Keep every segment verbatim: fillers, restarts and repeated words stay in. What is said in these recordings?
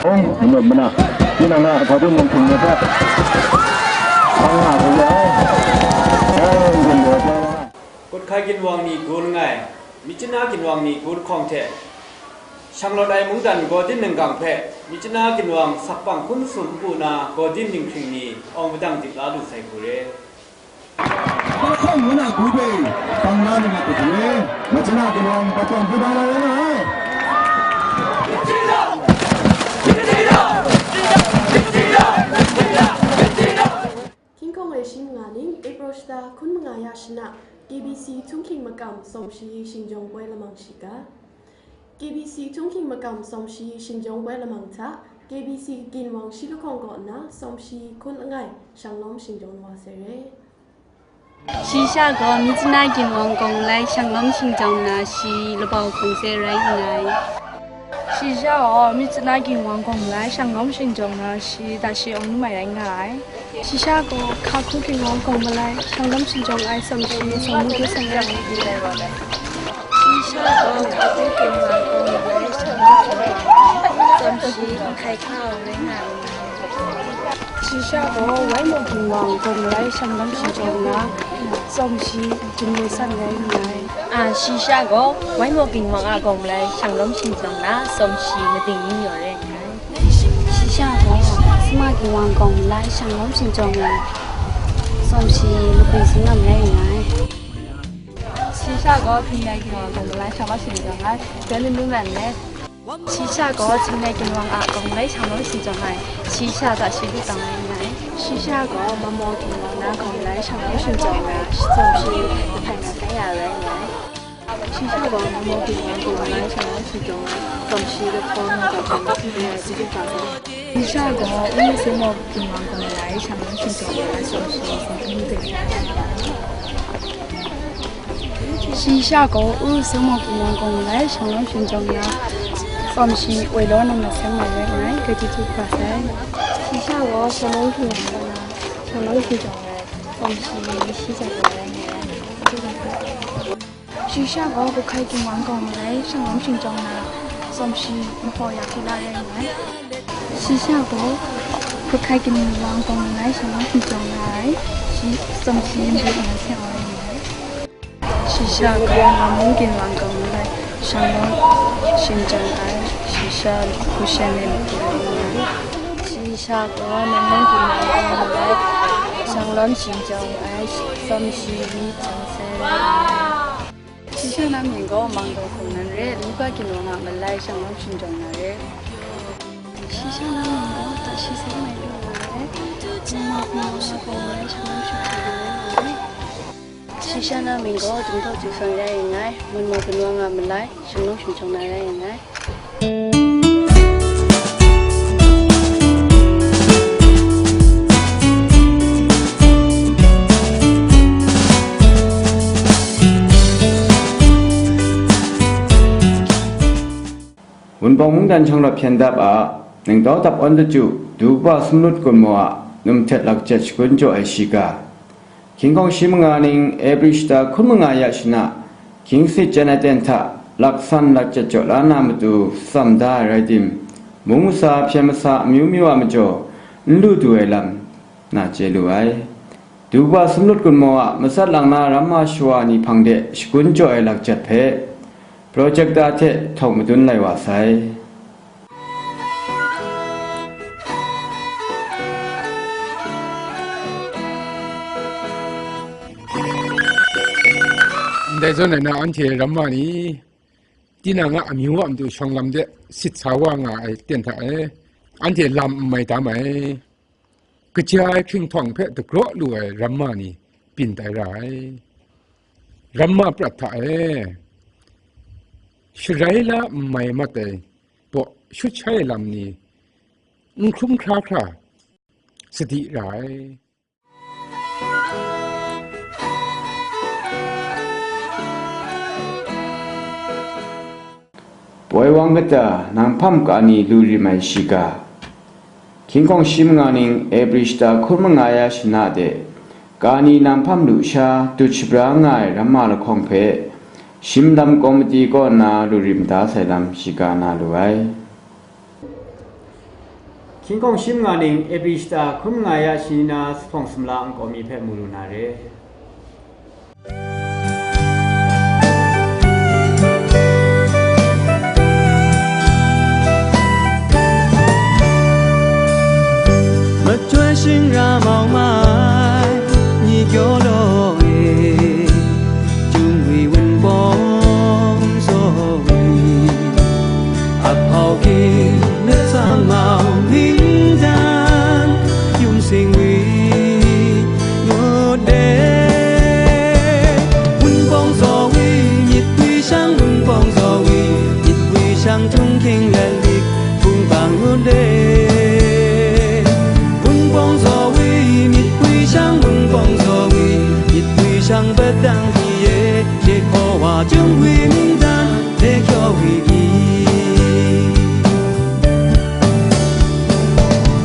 Hpung, Manut Mana, tinang a hpa dung mung hpung ni hpe, hpang nga hku ya, hpung gun law pyaw nga ai. Kut hkai ginwang ni gun nngai, myit chyanna ginwang ni gun hkawng hte, shanglawt ai mungdan Gawdin ninggang hpe myit chyanna ginwang sakpang hkun sum npu na Gawdin ninghkring ni awng madang dip la lu sai hku re. Hpa hkawng ngu na gu hpe, bang la lu na hku re, myit chyanna ginwang patawng hpe bang la rai nga ai. Hkying hkawng e shi manga ning, April shata hkun manga ya shana, K B C Chungkhing makam sawm shi shingjawng poi lamang shiga. K B C Chungkhing makam sawm shi shingjawng poi lamang hta, K B C ginwang shi lahkawng kaw nna sawm shi hkun langai shanglawm shingjawng wa sai re. Shi sha gaw myit chyanna ginwang gawng malai shanglawm shingjawng na shi labau hkawng se rai nngai. Shi sha gaw myit chyanna ginwang gawng malai shanglawm shingjawng na shi dashi awng numai rai nga ai. Shi sha gaw hka hku ginwang gawng malai shanglawm shingjawng ai sawm shi sawm mu kyu seng rai nngai. Shi sha gaw hka hku ginwang gawng malai shanglawm shingjawng ai sawm shi nhkai hka awng rai nga ai. Shi sha gaw wai maw ginwang gawng malai shanglawm shingjawng na, sawm shi ginwai san rai nngai. A, shi sha gaw wai maw ginwang a gawng malai shanglawm shingjawng na, sawm shi mading myin yaw rai nngai. Shi sha gaw suma ginwang gawng malai shanglawm shingjawng na, sawm shi makwi singam rai nngai. Shi sha gaw hpingnai ginwang gawng malai shanglawm shingjawng ai, jan lim lu nan let. Shi sha gaw hpingnai ginwang a gawng malai shanglawm shingjawng ai, shi sha hta shi lu tsang ai nngai. Shi sha gaw mamaw ginwang na gawng malai shanglawm shingjawng ai, sawm shi lahpai na kya ya rai nngai. Shi sha gaw mamaw ginwang gawng malai shanglawm shingjawng ai, sawm shi lahkawng na gawng malai shanglawm shingjawng ai, shi sha gaw u seng maw ginwang gawng malai shanglawm shingjawng ai, sawm shi seng hkun ding ai. Shi sha gaw u seng maw ginwang gawng malai shanglawm shingjawng na, sawm shi woi law na mat seng mat rai nngai, gratitude hpa sai. Shi sha gaw shanglawm shingjawng na, shanglawm shingjawng ai, sawm shi shi jat rai nngai. Shi sha gaw kut hkai ginwang gawng malai shanglawm shingjawng na, sawm shi mahaw ya hkila rai nngai. Shi sha gaw kut hkai ginwang gawng malai shanglawm shingjawng na ai, shi sawm shi mabit nga hte awng rai nngai. Shi sha gaw ngammung ginwang gawng malai shanglawm shingjawng ai, shi sha hku shen ai mabit nga nngai. Shi sha gaw ngammung ginwang gawng malai shanglawm shingjawng ai, sawm shi mabit jang sai rai nngai. Shi sha na mying gaw mang daw hkungnan re, Luka ginwang a malai shanglawm shingjawng na re. Shi sha na mying gaw tashi seng mai lu na re, Mungma hpung na gaw malai shanglawm shingjawng na re. Shi sha na mying gaw dingdaw chyu san rai nngai, Mungma ginwang a malai shanglawm shingjawng na rai nngai. Wunpawng mungdan shanglawt hpyen dap a, ningtau dap awn dachyut, Duba Sumlut Gunmaw a num htet lakjet shakun jaw ai shiga. Hkying hkawng shi manga ning April shata hkun manga ya shana, hkying sit chyan ai ten hta laksan lakjet jaw la na matu tsam da ai rai tim, mung masa hpyen masa amyu myu a majaw n lu du ai lam na chye lu ai. Duba Sumlut Gunmaw a matsat lang na ramma shawa ni hpang de shakun jaw ai lakjet hpe, projector hte htawng madun lai wa sai. Ndai zawn ai na anhte ramma ni, tinang a amyu a matu shawng lam de sit sa wa nga ai ten hta e, anhte lam n mai tam ai. Kaja ai hkying htawng hpe dagraw lu ai ramma ni byin tai ra ai. Ramma prat hta e, sharai la n mai mat ai baw shut shai ai lam ni n hkrum hkra hkra sadi ra ai. Poi wang kata nang hpam ka ni lu rim ai shiga. Hkying hkawng shi manga ning April shata hkun manga ya shana de, ka ni nang hpam lu sha dut shabra nga ai ramma lahkawng hpe, Shim lam komiti kaw na lu rim da sai lam shiga na lu ai. Hkying hkawng shim nga ning, Epi shata hkun nga ya shani na zuphpawng sumla nkau mi hpe mu lu na re. Machyoi shingra mau mai, ni kyaw law e, Jung wi wunpawng zaw wi, aphau king na tsang mau ningdan, yung sing wi ngut le. Wunpawng zaw wi, myit gwi shang, wunpawng zaw wi, myit gwi shang, htung hkying let lik, hpung bang ngut le. Wunpawng zaw wi, myit gwi shang, wunpawng zaw wi, myit gwi shang, padang pyi e, Yehowa Jung wi ningdan, le kyaw wi i.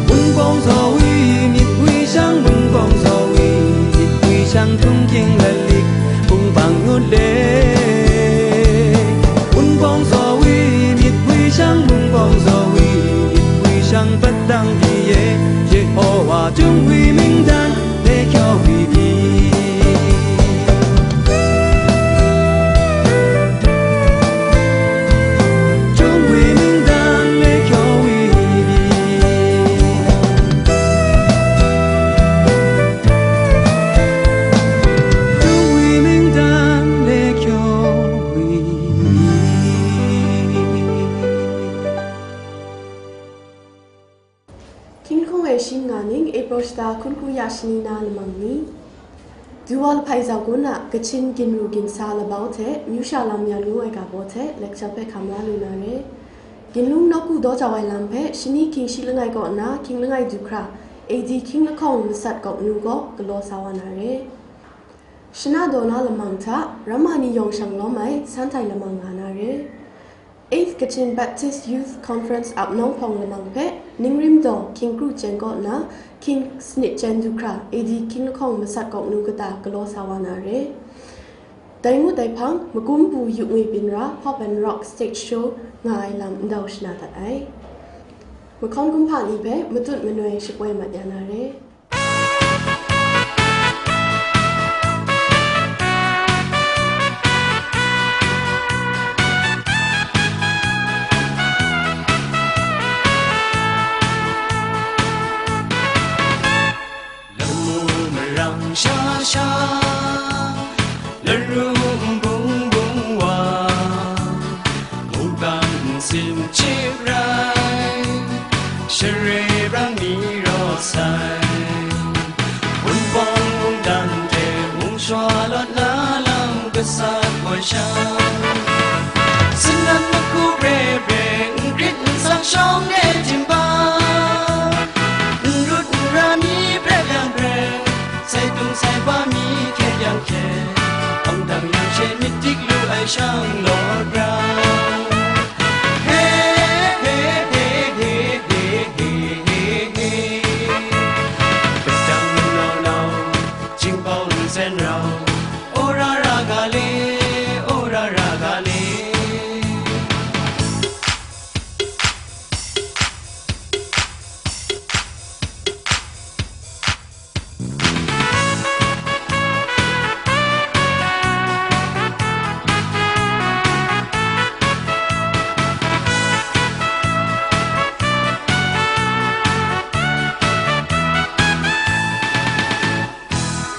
Wunpawng zaw wi, myit gwi shang, wunpawng zaw wi, myit gwi shang, htung hkying let lik, hpung bang ngut le. Wunpawng zaw wi, myit gwi shang, wunpawng zaw wi, myit gwi shang, padang pyi e, Yehowa Jung wi ningdan, le kyaw wi i. Jung wi ningdan, le kyaw wi i. Jung wi ningdan, le kyaw wi i. Hkying hkawng e shim nga ning, April shata hkun hku ya shani na lamang ni. Duwa lahpai za gun a, Kachin ginru ginsa labau hte, myu sha lam ya ngu ai ga baw hte, lecture hpe hkam la lu na re. Ginlung nawku daw jau ai lam hpe, shani hkying shi langai kaw na, hkying langai du hkra, A D hkying lahkawng masat kawk nu gaw, galaw sa wa na re. Shana daw na lamang hta, ramma ni yawng shang lawm ai, san htai lamang nga na re. Eighth Kachin Baptist Youth Conference ap nawng hpawng lamang hpe, Ningrim daw, hkying kru chyen kaw nna, hkying sanit chyen du hkra, A D hkying lahkawng masat kawk nu kata galaw sa wa na re. Dai ngut ai hpang, Makum bu yu ngwi byin ra, Pop and Rock Stage Show nga ai lam ndau shana dat ai. Mahkawn kumhpa ni hpe matut manoi shapoi mat ya na re. Lamu marang sha sha, laru nbung bung wa, mungkan nsin chyip rai, share brang ni rawt sai. Wunpawng mungdan hte mung shawa lawt na lam gasat woi sha, sinat mahku re re, n grit n sang shawng e htim ba, n rut n ra mi prep yang prep, sai tung sai ba mi hkye yang hkye, hpang dang yang she myit dik lu ai shang lawt ra. He, he, he. Padang nau nau, Jinghpaw nsen rau, ora ra ga le, ora ra ga le.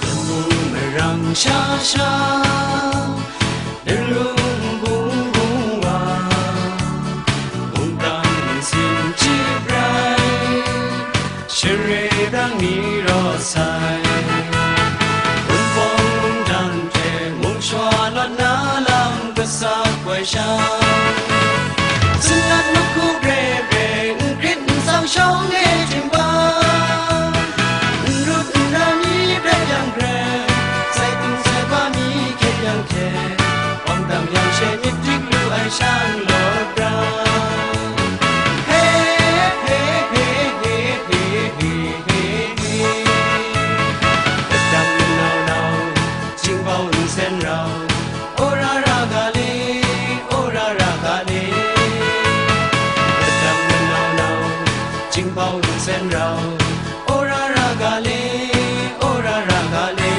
Lamu marang sha sha, lalu nbung bung wa, mungkan nsin chyip rai, share brang ni rawt sai. Wunpawng mungdan hte mung shawa lawt na lam gasat woi sha, sinat mahku re re, n grit n sang shawng e htim ba, n rut n ra mi prep yang prep, sai tung sai ba mi Jingpau lu sen rau, ora ra ga le, ora ra ga le.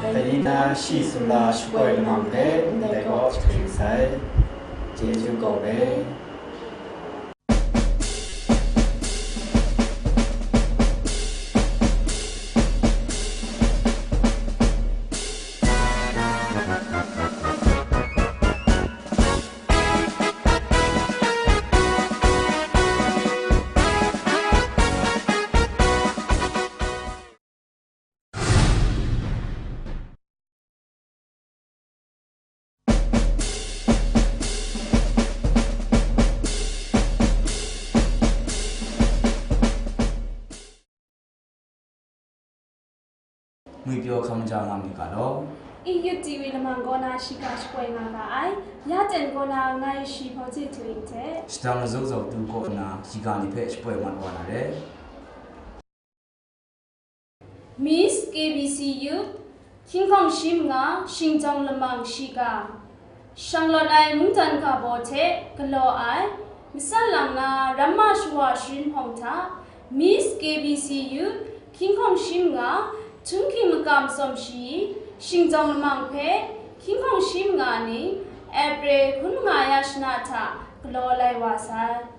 Dai ni na shi sumla shapoi lamang hpe ndai kaw sharin sai. Chyeju kau ai. Ngwi pyaw hkam ja nga myit ga law. E-Youth T V lamang kaw na shiga shapoi nga ga ai, ya ten kaw na ngai shi hpawchye htu ing hte, shadang lazaw zawtu kaw na shiga ni hpe shapoi mat wa na re. Miss K B C Youth, hkying hkawng shi manga, shingtawng lamang shiga. Shanglawt ai mungdan ga baw hte galaw ai, matsat lang na ramma shawa sharin hpawng hta, Miss K B C Youth, hkying hkawng shi manga, htunghking makam tsawm shayi, shingtawng lamang hpe, hkying hkawng shi manga ning, April hkun manga ya shana hta galaw lai wa sai.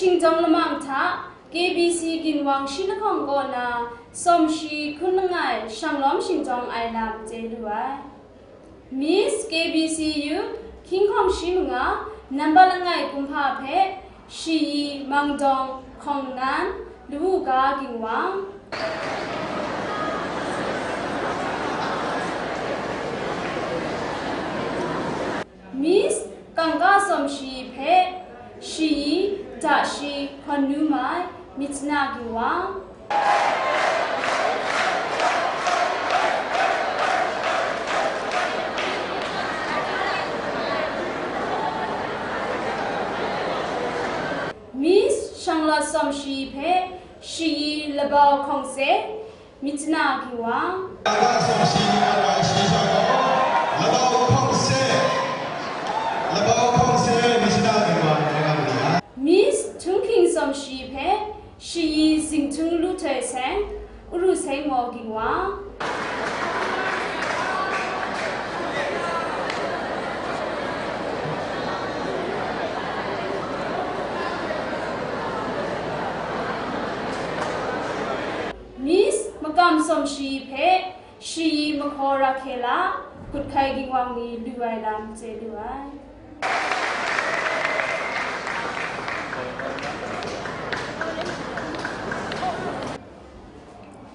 Shingtawng lamang hta, K B C ginwang shi lahkawng kaw na, sawm shi hkun langai shanglawm shingtawng ai lam chye lu ai. Miss K B C Youth, hkying hkawng shi manga, nambat langai kumhpa hpe, shayi, mangdawng, hkawng nan, lawu ga ginwang. Miss, kangka sawm shayi hpe, shayi, da shi, hkawn nu mai, myit chana ginwang. Miss, shanglawt sawm shayi hpe, shayi, labau hkawng se, myit chana ginwang. Labau hkawng se, labau hkawng se, myit chana ginwang, rai nga mu ga. Miss, htunghking sawm shayi hpe, shayi, zingtung lu htoi seng, uru seng maw ginwang. Miss, makam sawm shayi hpe, shayi, mahkaw, Rakhela, hkut hkai ginwang ni lu ai lam chye lu ai.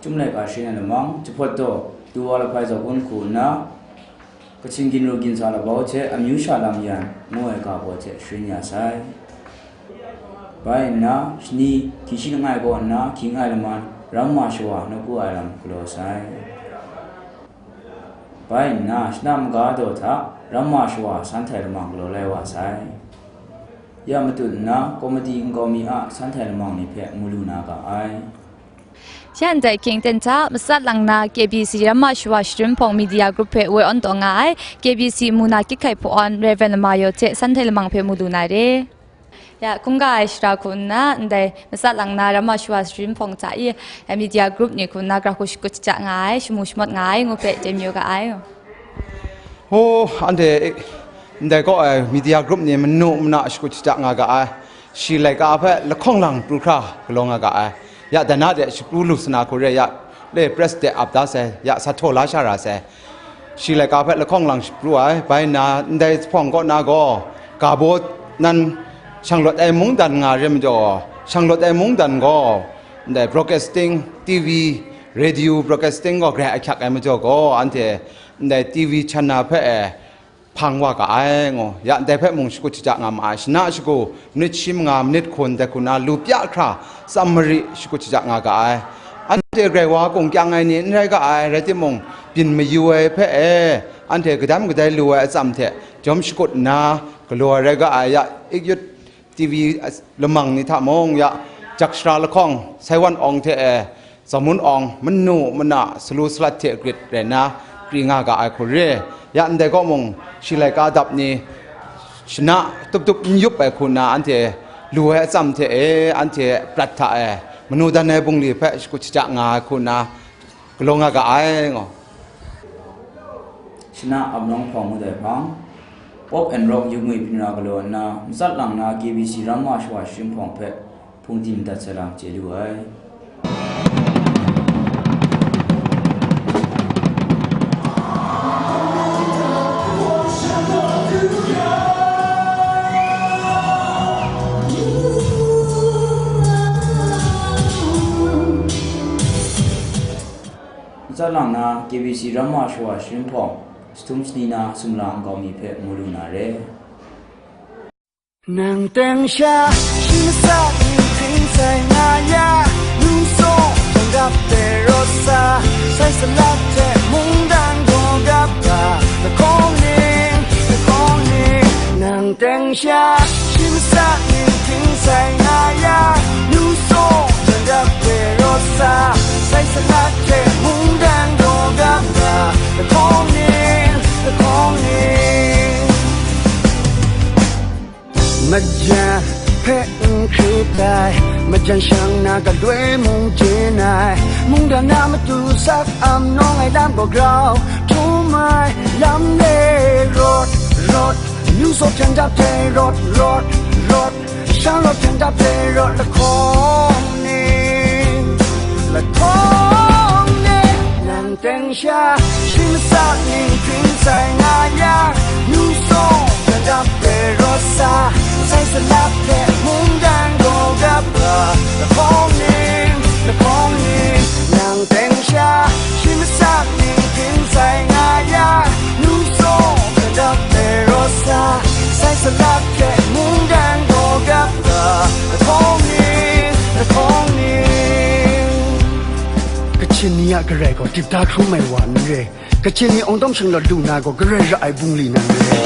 Chyum laika sharin ai lamang, jahpawt daw, tu wa lahpai zawn hku nna, Kachin ginru ginsa labau hte amyu sha lam yan ngu ai ga baw hte sharin ya sai. Bai nna, shani hkying shi langai kaw nna hkying ai laman ramma shawa nawku ai lam galaw sai. Bai nna, shana maga daw hta ramma shawa san htai lamang galaw lai wa sai. Ya matut nna, komiti nkau mi a san htai lamang ni hpe mu lu na ga ai. Shanhte hkying ten hta, matsat lang na K B C Ramma Shawa Sharin Hpawng Media Group hpe woi awn taw nga ai, K B C muna kyit hkai hpawn Rev. Lama Yaw hte san htai lamang hpe mu lu na re. Ya, hkungga ai shara hku nna, ndai matsat lang na Ramma Shawa Sharin Hpawng hta i, eh, Media Group ni hku nna, gara hku shakut shaja nga ai, shamu shamawt nga ai, ngu hpe chye mayu ga ai. Ho, anhte, eh, ndai kaw ai Media Group ni manu mana shakut shaja nga ga ai. Shi laika hpe lahkawng lang pru hkra galaw nga ga ai. Ya, dana de shapru lu sa na hku re, ya, le press de ap da sai, ya, sa htaw la sha ra sai. Shi laika hpe lahkawng lang shapru ai, bai nna ndai hpawng kaw na gaw, ga baw nan shanglawt ai mungdan nga re majaw, shanglawt ai mungdan gaw, ndai broadcasting, T V, radio broadcasting gaw grai ahkyak ai majaw gaw, anhte ndai T V channel hpe e, hpang wa ga ai, ngu, ya ndai hpe mung shakut shaja nga ma ai. Shana shagu, minit shi manga, minit hkun, dai hku na lu pya hkra, tsam mari shakut shaja nga ga ai. Anhte grai wa kung kyang ai ni n rai ga ai, rai timung, byin mayu ai hpe e, anhte kadam kadai lu ai atsam hte jawm shakut nna, galaw ai rai ga ai, ya, Ikyut T V lamang ni hta mung, ya, Jakshara lahkawng, Saiwan awng hte e, Zamun awng, manu mana, salu salat hte grit rai nna, kri nga ga ai hku re. Ya ndai kaw mung, shi laika dap ni, shana tup tup n yup ai hku nna, anhte lu ai atsam hte e, anhte prat hta e, manu dan ai bungli hpe shakut shaja nga ai hku nna, galaw nga ga ai, ngu. Shana ap nawng hpawng ngut ai hpang, Pop and Rock yu ngwi hpinra galaw nna, matsat lang na K B C ramma shawa shayrim hpawng hpe hpungdim dat sai lam chye lu ai. Matsat lang na K B C ramma shawa shayrim hpawng, jahtum shani na sumla nkau mi hpe mu lu na re. Nang teng sha, shi masa ning hpring sai nga ya, nu saw, jang dap de rawt sa, sai salat hte mungdan gaw gap ga, lahkawng ning, lahkawng ning. Nang teng sha, shi masa ning hpring sai nga ya, nu saw, jang dap de rawt sa, sai salat hte mungdan gaw gap ga, lahkawng ning, lahkawng ning. Majan hpe n hkrit ai, majan shang na galoi mung jen ai, mungdan na matu sak am nawng ai lam gaw grau htum ai, lam le rawt rawt, nu saw hpyan dap de rawt rawt rawt, shang rawt hpyan dap de rawt, lahkawng ning, lahkawng ning. Nang teng sha, shi masa ning hpring sai nga ya, nu saw, hpyan dap de rawt sa, sai salat hte mungdan gaw gap ga, lahkawng ning, lahkawng ning. Nang teng sha, shi masa ning hpring sai nga ya, nu saw, hpyan dap de rawt sa, sai salat hte mungdan gaw gap ga, lahkawng ning, lahkawng ning. Kachin ni a Karai gaw dip da hkrum ai wa n re. Kachin ni awng dawm shanglawt lu na gaw, Karai ra ai bungli nan re.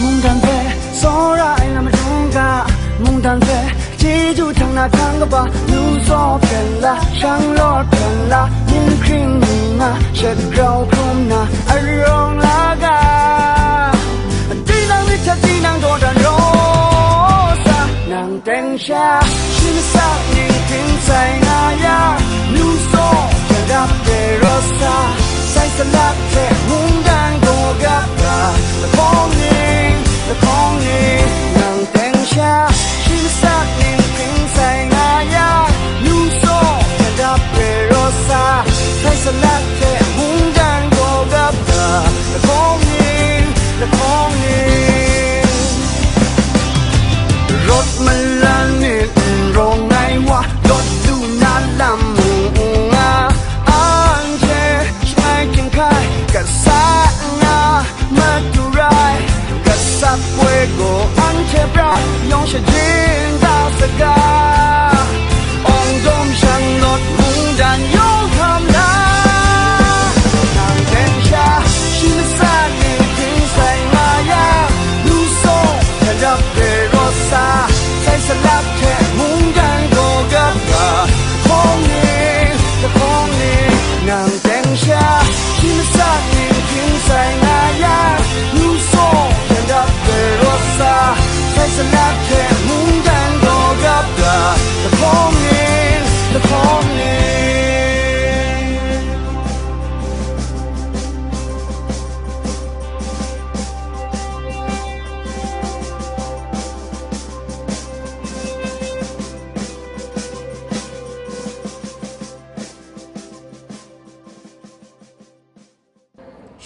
Mungdan hpe tsawra ai na madung ga, mungdan hpe chyeju htang na htang kaba, nu saw hpyen la, shang rawt hpyen la, ning hkring ni nga, shet grau hkrum na, arawng la ga. Tinang myit hte tinang dawdan rawt sa, nang teng sha, shi masa ning hpring sai nga ya, nu saw, hpyan dap de rawt sa, sai salat hte mungdan gaw gap ga, lahkawng ning, lahkawng ning. Nang teng sha, shi masa ning hpring sai nga ya, nu saw, hpyan dap de rawt sa, sai salat hte mungdan gaw gap ga, lahkawng ning, lahkawng ning. Rawt malan myit n rawng ai wa, lawt lu na lam mung n nga, anhte shangai hkying hkai, gat sa nna matu rai, gat sap poi gaw anhte pra yawng shajin da saga. Awng dawm shanglawt mungdan yawng hkam la, nang teng sha, shi masa ning hpring sai nga ya, nu saw, hpyan dap de rawt sa, sai salat hte mungdan gaw gap ga, lahkawng ning, lahkawng ning. Nang teng sha, shi masa ning hpring sai nga ya, nu saw, hpyan dap de rawt sa, sai salat hte mungdan gaw gap ga, lahkawng ning, lahkawng ning.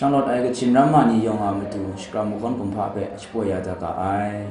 Shanglawt ai Kachin ramma ni yawng a matu shakram mahkawn kumhpa hpe shapoi ya dat ga ai.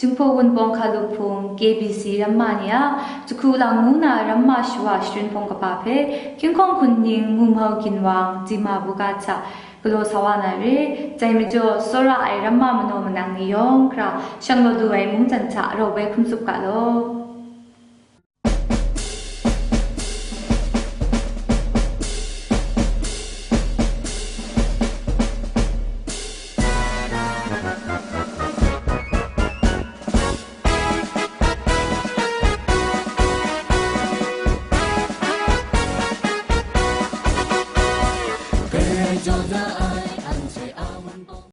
Jinghpaw Wunpawng Hkalup Hpung K B C ramma ni a Jahku Lang ngu na ramma shawa sharin hpawng kaba hpe, Hkying Hkawng Hkun Ning, Mu Mau Ginwang, Jima Buga hta galaw sa wa na re. Dai majaw, tsawra ai ramma manaw manang ni yawng hkra, shang law lu ai mungdan hta rau bai hkum tsup ga law.